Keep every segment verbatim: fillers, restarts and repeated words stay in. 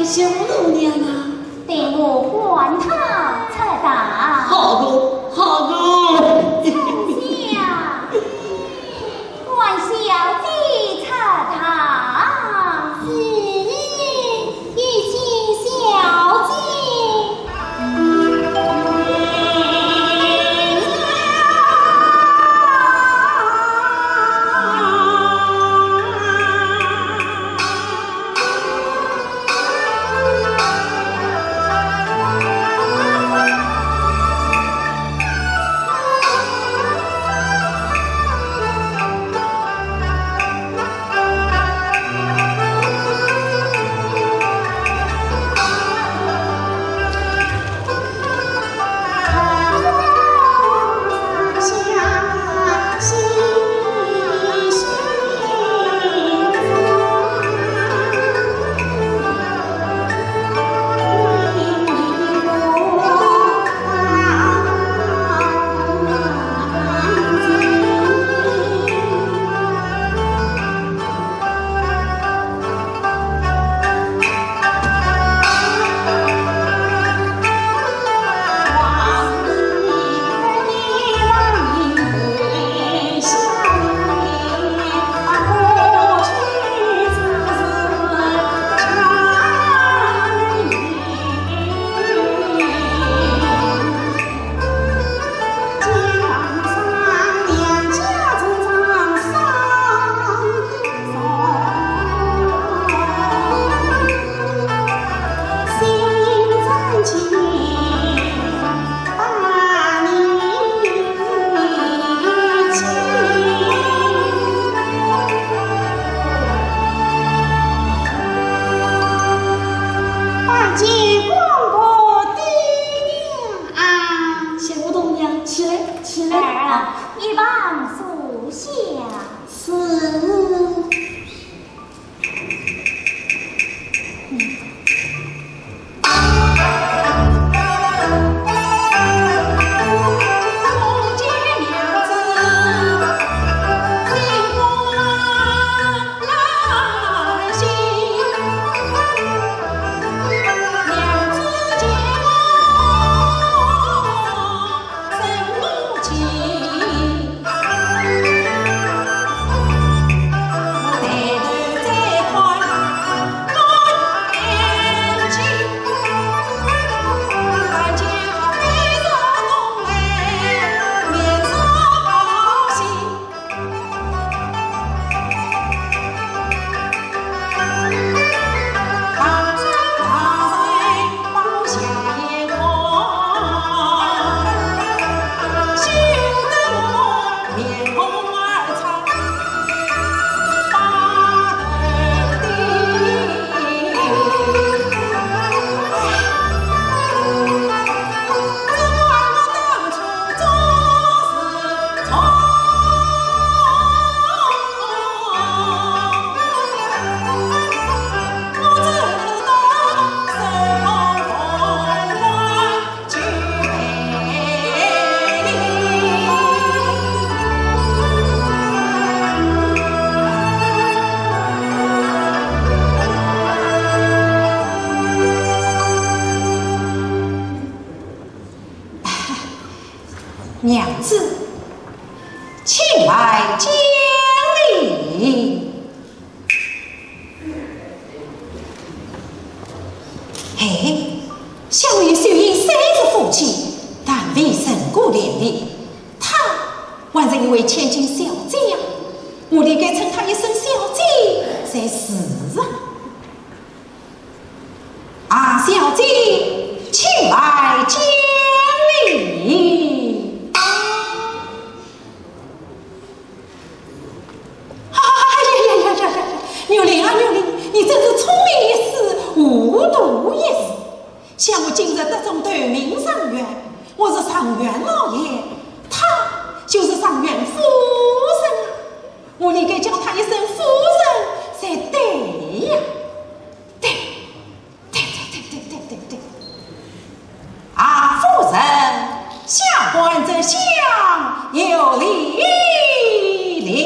小姑娘啊，待我唤她出堂。好个，好个。春香，唤小姐出堂。是，有请小姐。 拜见公公爹娘啊！小姑娘，起来，起来。哎，啊，一旁坐下。是。娘子，请来见礼。哎，想我与秀英虽是夫妻，但未成过连理，她还是一位千金小姐呀，我理该称她一声小姐才是啊。 啊，小姐，请来见礼。哎呀呀呀呀呀！玉林啊，玉林，你真是聪明一世，糊涂一世。想我今日得中头名状元，我是状元老爷，她就是状元夫人啊。我理该叫她一声夫人才对呀。 对，对，对，对。啊，夫人，下官这厢有礼了。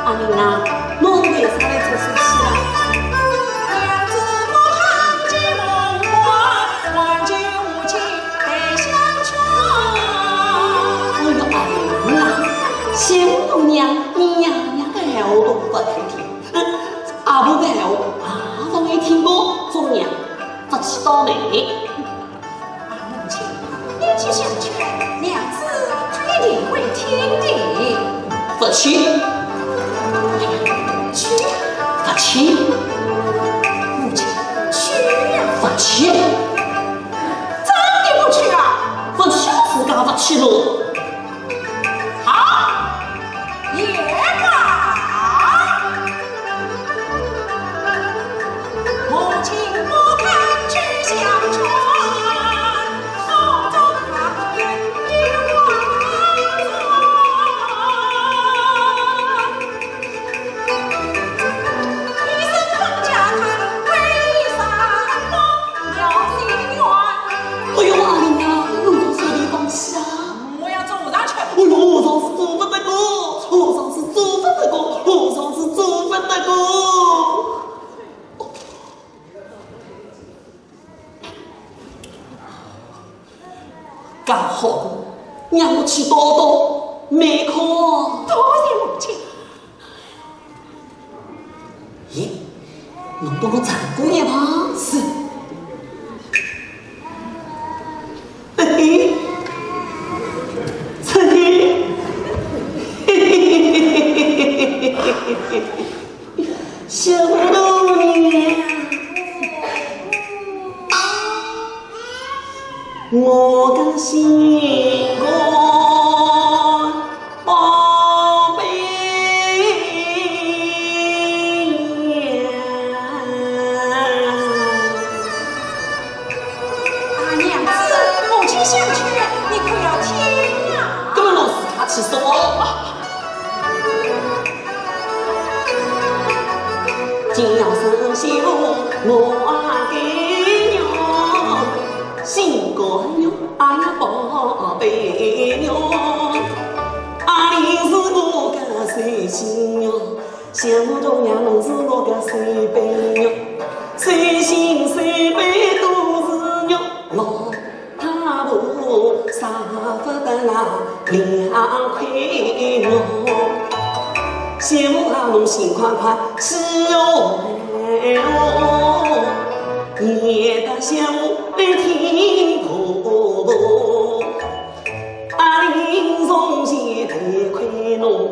阿林啊，侬为啥来做手戏啊？哎哟，阿林啊，想我娘，娘娘个闲话我勿肯听，阿婆个闲话阿勿会听个，做娘勿去倒霉。 母亲，你去相劝，娘子一定会听的。勿去。去。勿去。母亲，去呀。勿去。真的不去啊？勿去，自家勿去咯。 好，也罢。母亲不肯去相劝，手中拿根一花烛。一声空家叹，为山崩了心愿。哎呦，阿林啊，侬到啥地方去啊？ 我要做和尚去。哎呦，和尚是做勿得个，和尚是做勿得个，和尚是做勿得个。介好个，让我去倒倒霉看。多谢母亲。 咦，侬帮我唱歌一唱。是。嘿嘿，嘿嘿，嘿嘿嘿嘿嘿嘿嘿嘿。小姑娘，我个心肝 宝贝呀。啊，娘子，母亲相劝，你可要听啊。搿么老师他去说。今朝是秀我阿哥哟，心肝哟，哎呀宝贝哟。 阿林是我个手心心哟，想不到呀，侬是我个小朋友，随心随背都是肉，老太婆舍不得那两块肉，想不到侬心快快死哦，也得想不听婆婆。 阿里从前得亏侬，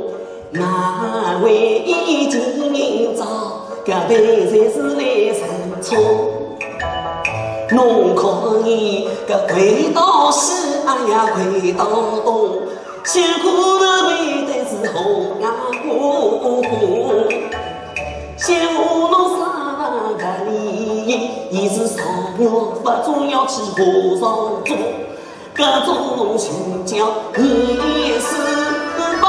哪会已经早，搿辈才是来认错。侬可以搿跪到西，哎呀跪到东，辛苦的背的是红啊红。想我侬啥个理，也是上我不中要去和尚做。 各种寻找你是宝，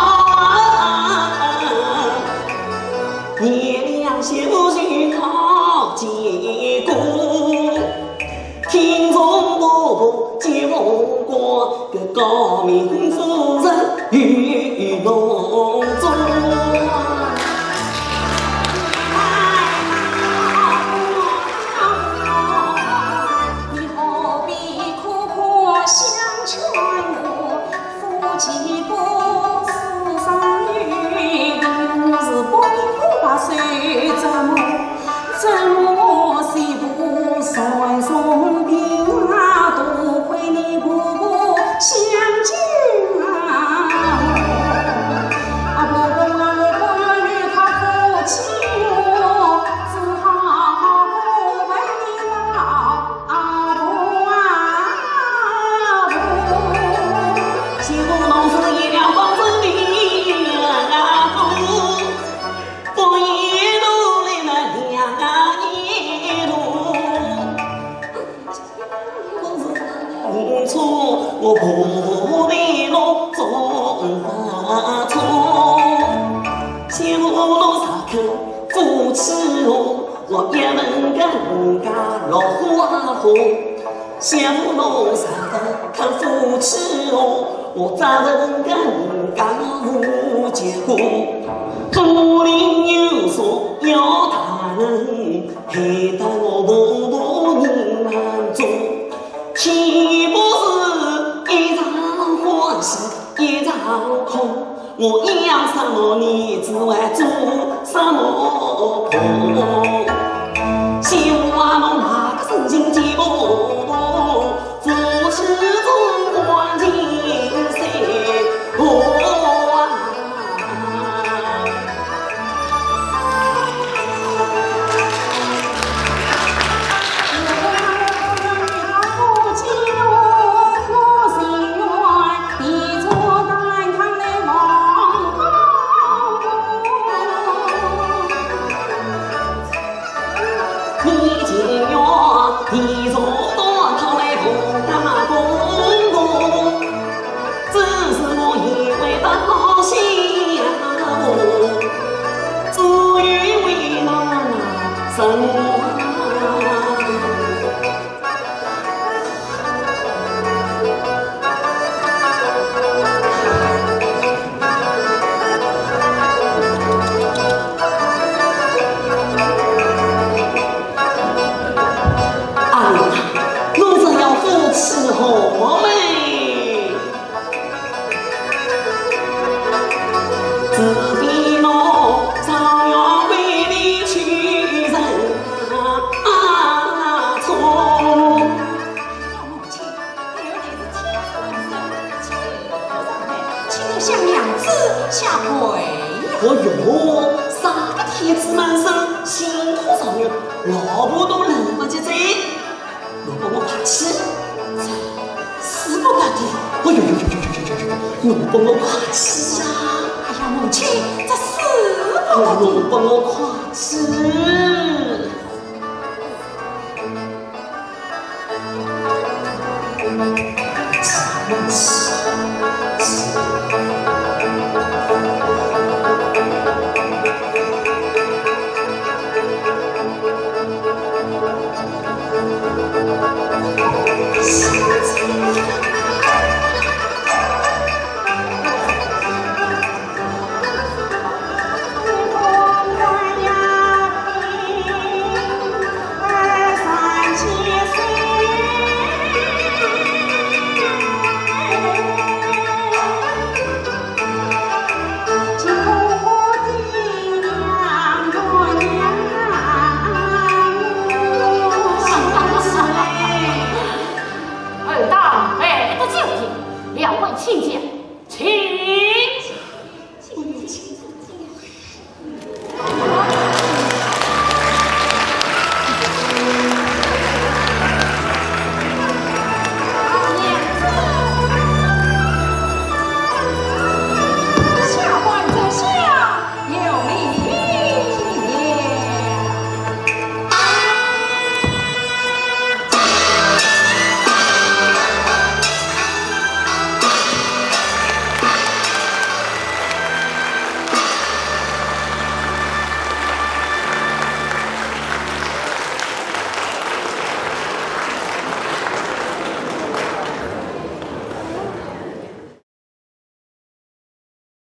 月亮星星靠近过，听从婆婆接风光，个高明夫人与侬做。 你何必苦苦相劝我，夫妻不是生育，我是不明不白受折磨，折磨媳妇传送病啊，多亏你婆婆相救啊。啊，婆婆啊，我不与她夫妻我，只好好陪你老 阿婆啊，阿婆，媳妇侬是一条风筝的阿婆，不一路来了两一路。我是错，我婆婆的路总错，媳妇侬啥肯扶持我？ 我一问更加老虎啊虎，想侬啥个肯扶持我，我咋问更加无结果。竹林有树要打人，害得我婆婆人难做。天不是一场欢喜一场空， 我养什么儿子还做什么婆？希望侬那个真心的婆婆，扶持中华人民生活啊！ 哎呀，侬这样夫妻和睦。 哦哟，啥个天子满生，辛苦上人，老婆都来不及哉。 侬帮我快去。使不得的。哎呦呦呦呦呦呦呦呦，侬帮我快去呀！哎呀，母亲，这使不得的。侬帮我快去。